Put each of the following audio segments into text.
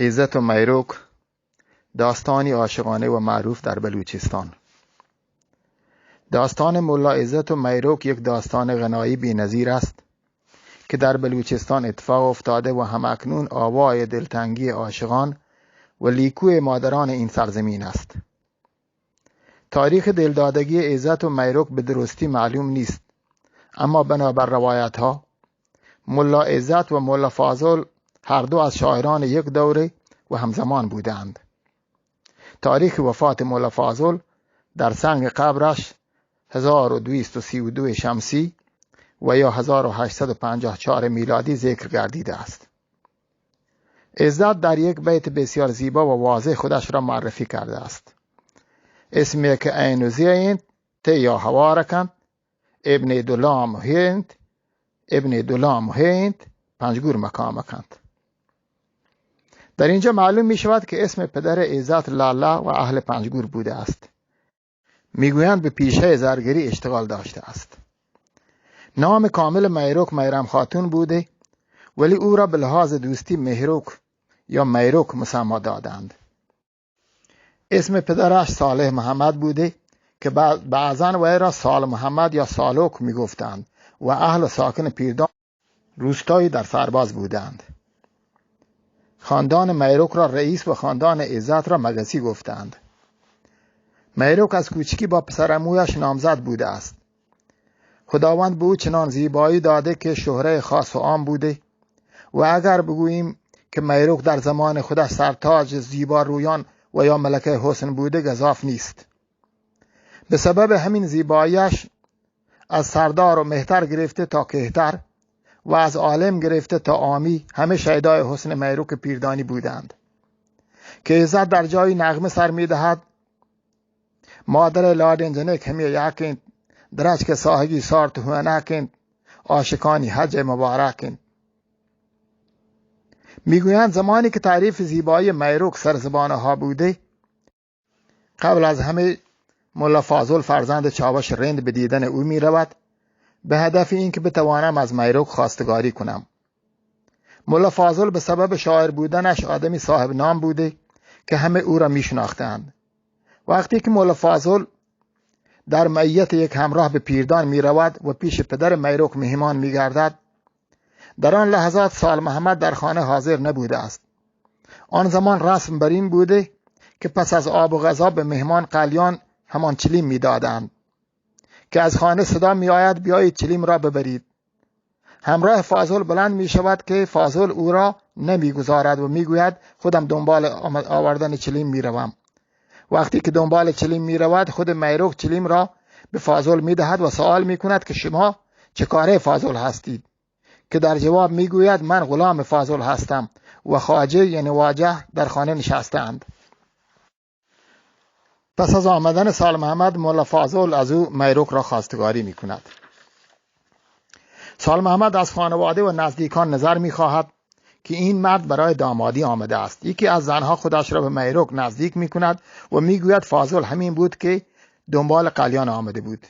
عزت و مهروک، داستانی عاشقانه و معروف در بلوچستان. داستان ملا عزت و مهروک یک داستان غنایی بی‌نظیر است که در بلوچستان اتفاق افتاده و هم‌اکنون آوای دلتنگی عاشقان و لیکوی مادران این سرزمین است. تاریخ دلدادگی عزت و مهروک به درستی معلوم نیست، اما بنابر روایت‌ها، ملا عزت و ملا فاضل هر دو از شاعران یک دوره و همزمان بودند. تاریخ وفات ملا فاضل در سنگ قبرش هزار و دویست و سی و دو شمسی و یا هزار و هشتصد و پنجاه و چهار میلادی ذکر گردیده است. عزت در یک بیت بسیار زیبا و واضح خودش را معرفی کرده است: اسمی که عین و زی انت، تی یا هوار کند، ابن دلام هند، ابن دلام هند، پنجگور مقام کند. در اینجا معلوم می‌شود که اسم پدر عزت لالا و اهل پنجگور بوده است. می‌گویند به پیشهٔ زرگری اشتغال داشته است. نام کامل مهروک مهرم خاتون بوده، ولی او را به لحاظ دوستی مهروک یا مهروک مسمی دادند. اسم پدرش صالح محمد بوده که بعض-، بعضاً وی را سال محمد یا سالوک می‌گفتند و اهل و ساکن پیردان روستایی در سرباز بودند. خاندان مهروک را رئیس و خاندان عزت را مگسی گفتند. مهروک از کوچکی با پسر عمویش نامزد بوده است. خداوند به او چنان زیبایی داده که شهرهٔ خاص و عام بوده و اگر بگوییم که مهروک در زمان خودش سرتاج زیبا رویان و یا ملکهٔ حسن بوده، گزاف نیست. به سبب همین زیباییش از سردار و مهتر گرفته تا کهتر و از عالم گرفته تا عامی، همه شیدای حسن مهروک پیردانی بودند که عزت در جایی نغمه سر می‌دهد: مادر لاڈیں جنک ہمے یک انت، درچک ساہگی سارت ہونک انت، عاشقانی حج مبارک انت. می‌گویند زمانی که تعریف زیبایی مهروک سر زبان‌ها بوده، قبل از همه ملا فاضل، فرزند چاوش رند، به دیدن او می‌رود، به هدف اینکه بتوانم از مهروک خواستگاری کنم. ملا فاضل به سبب شاعر بودنش آدمی صاحب نام بوده که همه او را می‌شناختند. وقتی که ملا فاضل در معیت یک همراه به پیردان می‌رود و پیش پدر مهروک مهمان می‌گردد، در آن لحظات سال محمد در خانه حاضر نبوده است. آن زمان رسم بر این بوده که پس از آب و غذا به مهمان قلیان، همان چلیم، می‌دادند که از خانه صدا می‌آید: بیایید چلیم را ببرید. همراه فاضل بلند می‌شود که فاضل او را نمی‌گذارد و می‌گوید: خودم دنبال آمد-، آوردن چلیم می‌روم. وقتی که دنبال چلیم می‌رود، خود مهروک چلیم را به فاضل می‌دهد و سوال می‌کند که شما چه کاره فاضل هستید؟ که در جواب می‌گوید: من غلام فاضل هستم و خواجه، یعنی واجه، در خانه نشسته‌اند. پس از آمدن سال محمد، ملا فاضل از او مهروک را خواستگاری می‌کند. سال محمد از خانواده و نزدیکان نظر می‌خواهد که این مرد برای دامادی آمده است. یکی از زنها خودش را به مهروک نزدیک می‌کند و می‌گوید: فاضل همین بود که دنبال قلیان آمده بود.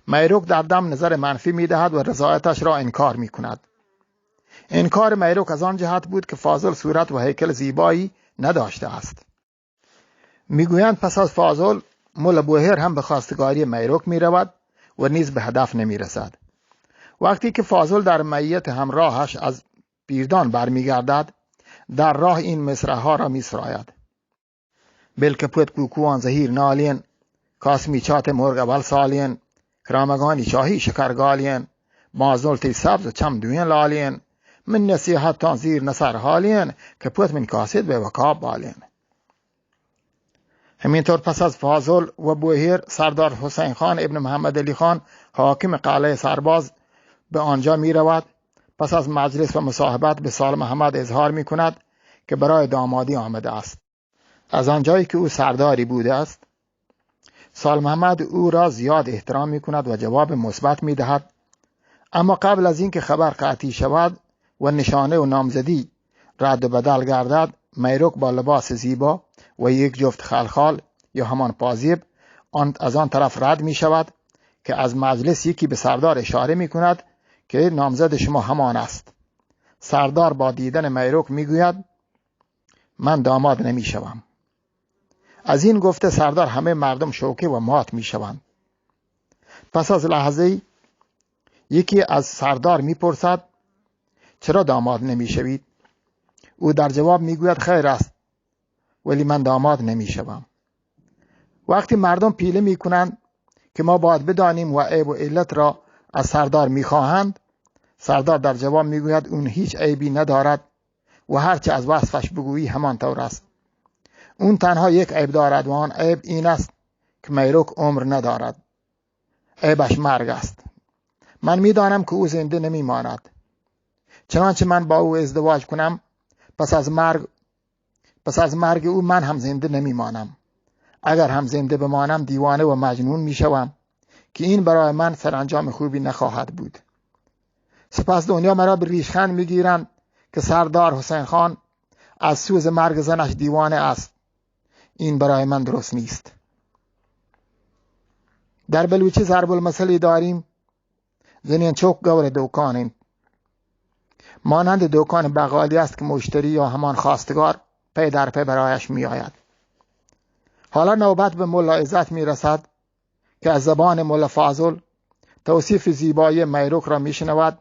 مهروک در دم نظر منفی می‌دهد و رضایتش را انکار می‌کند. انکار مهروک از آن جهت بود که فاضل صورت و هیکل زیبایی نداشته است. می‌گویند پس از فاضل، ملا بوهر هم به خواستگاری مهروک می‌رود و نیز به هدف نمی‌رسد. وقتی که فاضل در معیت همراهش از پیردان برمی‌گردد، در راه این مصرع‌ها را می‌سراید: بل که پوت کوکوان زهیر نالین، کاسمی چات مرغ اول سالین، کرامگانی چاهی شکر گالین، مازنل تی سبز و چم دوین لالین، من نصیحت تان زیر نسر حالین، که پوت من کاسد به وکاب بالین. همینطور پس از فاضل و بوهیر، سردار حسین خان ابن محمد علی خان، حاکم قلعه سرباز، به آنجا می‌رود. پس از مجلس و مصاحبت به سال محمد اظهار می‌کند که برای دامادی آمده است. از آنجایی که او سرداری بوده است، سال محمد او را زیاد احترام می‌کند و جواب مثبت می‌دهد. اما قبل از اینکه خبر قطعی شود و نشانه و نامزدی رد و بدل گردد، مهروک با لباس زیبا و یک جفت خلخال یا همان پازیب آن، از آن طرف رد می‌شود که از مجلس یکی به سردار اشاره می‌کند که نامزد شما همان است. سردار با دیدن مهروک می‌گوید: من داماد نمی‌شوم. از این گفته سردار همهٔ مردم شوکه و مات می‌شوند. پس از لحظه‌ای یکی از سردار می‌پرسد: «چرا داماد نمی‌شوید؟» او در جواب می‌گوید: «خیر است، ولی من داماد نمی‌شوم.» وقتی مردم پیله می‌کنند که ما باید بدانیم و عیب و علت را از سردار می‌خواهند، سردار در جواب می‌گوید: «اون هیچ عیبی ندارد و هرچه از وصفش بگویی همان طور است. اون تنها یک عیب دارد و آن عیب این است که میروک عمر ندارد. عیبش مرگ است. من می‌دانم که او زنده نمی‌ماند. چنانچه من با او ازدواج کنم، پس از مرگ، پس از مرگ او من هم زنده نمی‌مانم. اگر هم زنده بمانم، دیوانه و مجنون می‌شوم که این برای من سرانجام خوبی نخواهد بود.» سپس دنیا مرا به ریشخند می‌گیرند که سردار حسین خان از سوز مرگ زنش دیوانه است. این برای من درست نیست. در بلوچی ضرب المثلی داریم: «جنین چوک گور دکان انت.» مانند دکان بقالی است که مشتری یا همان خواستگار پی در پی برایش می‌آید. حالا نوبت به ملا عزت می‌رسد که از زبان ملا فاضل توصیف زیبایی میروک را می‌شنود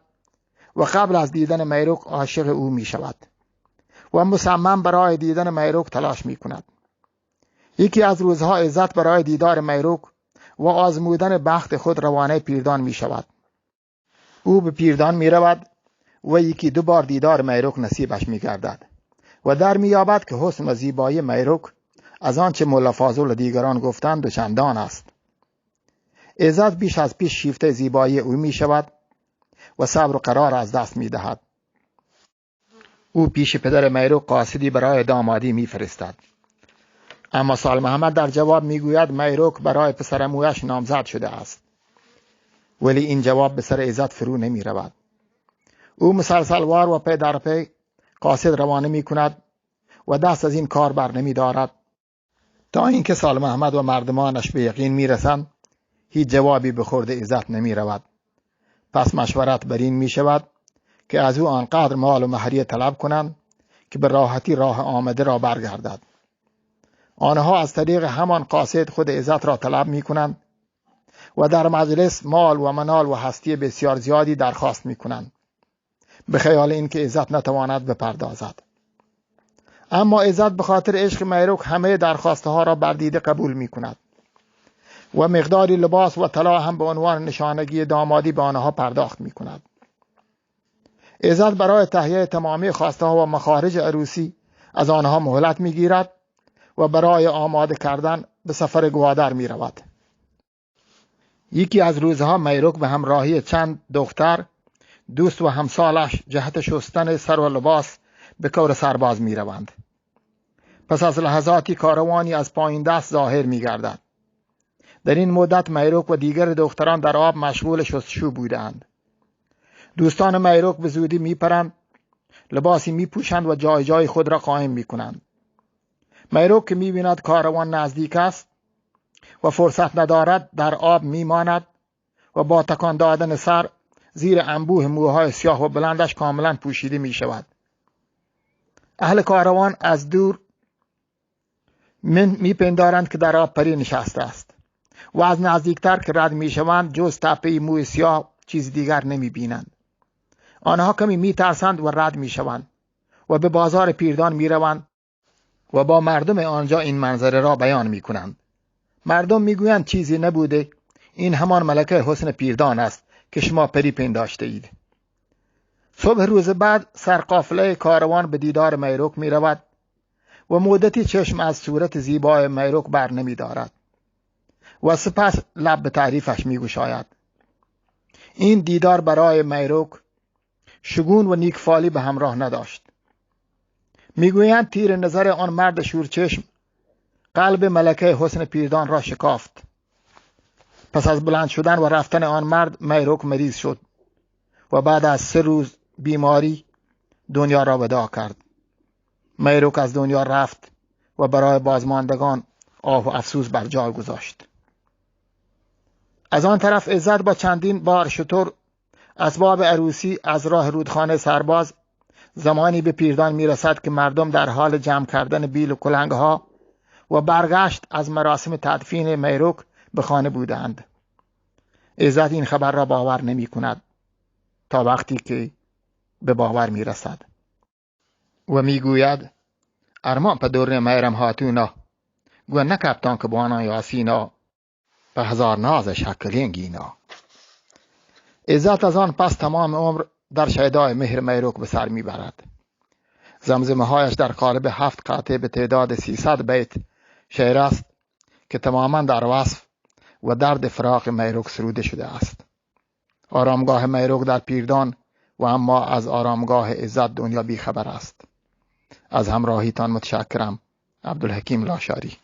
و قبل از دیدن میروک عاشق او می‌شود و مصمم برای دیدن میروک تلاش می‌کند. یکی از روزها عزت برای دیدار میروک و آزمودن بخت خود روانهٔ پیردان می‌شود. او به پیردان می‌رود و یکی دو بار دیدار میروک نصیبش می‌گردد و در می‌یابد که حسن و زیبایی میروک از آنچه ملا فاضل و دیگران گفتند دو چندان است. عزت بیش از پیش شیفتهٔ زیبایی او می‌شود و صبر و قرار از دست می‌دهد. او پیش پدر میروک قاصدی برای دامادی می‌فرستد، اما سال محمد در جواب می‌گوید میروک برای پسرعمویش نامزد شده است، ولی این جواب به سر عزت فرو نمی‌رود. او مسلسل‌وار و پی در پی قاصد روانه می‌کند و دست از این کار بر نمی‌دارد. تا اینکه سال محمد و مردمانش به یقین می‌رسند، هیچ جوابی به خورد عزت نمی‌رود. پس مشورت بر این می‌شود که از او آنقدر مال و مهریه طلب کنند که به راحتی راه آمده را برگردد. آنها از طریق همان قاصد خود عزت را طلب می‌کنند و در مجلس مال و منال و هستی بسیار زیادی درخواست می‌کنند. به خیال اینکه عزت نتواند بپردازد. اما عزت به خاطر عشق میروک همهٔ درخواست‌ها را بر دیده قبول می‌کند و مقداری لباس و طلا هم به عنوان نشانگی دامادی به آنها پرداخت می‌کند. عزت برای تهیهٔ تمامی خواسته‌ها و مخارج عروسی از آنها مهلت می‌گیرد و برای آماده کردن به سفر گوادر می‌رود. یکی از روزها میروک به همراهی چند دختر، دوست و همسالش جهت شستن سر و لباس به کور سرباز می‌روند. پس از لحظاتی کاروانی از پایین دست ظاهر می‌گردد. در این مدت میروک و دیگر دختران در آب مشغول شستشو بودند. دوستان میروک به زودی می‌پرند، لباسی می‌پوشند و جای جای خود را قائم می‌کنند. میروک که می‌بیند کاروان نزدیک است و فرصت ندارد، در آب می‌ماند و با تکان دادن سر زیر انبوه موهای سیاه و بلندش کاملاً پوشیده می‌شود. اهل کاروان از دور من می‌پندارند که در آب پری نشسته است و از نزدیکتر که رد می‌شوند، جز تپهٔ موی سیاه چیز دیگر نمی‌بینند. آنها کمی می‌ترسند و رد می‌شوند و به بازار پیردان می‌روند و با مردم آنجا این منظره را بیان می‌کنند. مردم می‌گویند: «چیزی نبوده، این همان ملکهٔ حسن پیردان است که شما پری پنداشته اید.» صبح روز بعد سرقافلهٔ کاروان به دیدار میروک می‌رود و مدتی چشم از صورت زیبای میروک بر نمی‌دارد و سپس لب به تعریفش می‌گشاید. این دیدار برای میروک شگون و نیکفالی به همراه نداشت. می‌گویند تیر نظر آن مرد شورچشم قلب ملکهٔ حسن پیردان را شکافت. پس از بلند شدن و رفتن آن مرد، میروک مریض شد و بعد از سه روز بیماری دنیا را وداع کرد. میروک از دنیا رفت و برای بازماندگان آه و افسوس بر جای گذاشت. از آن طرف عزت با چندین بار شتر، اسباب عروسی، از راه رودخانهٔ سرباز زمانی به پیردان می‌رسد که مردم در حال جمع کردن بیل و کلنگ‌ها و برگشت از مراسم تدفین میروک به خانه بودند. عزت این خبر را باور نمی‌کند تا وقتی که به باور می‌رسد و می‌گوید: ارمان په دورنه میرم هاتونا، گو نکپتان که بوانان یاسینا، په هزار ناز شکلین گینا. عزت از آن پس تمام عمر در شیدای مهر میروک به سر می‌برد. زمزمه‌هایش در قالب هفت قطعه به تعداد سیصد بیت شعر است که تماماً در وصف و درد فراق میروک سروده شده است. آرامگاه میروک در پیردان و اما از آرامگاه عزت دنیا بیخبر است. از همراهیتان متشکرم. عبدالحکیم لاشاری.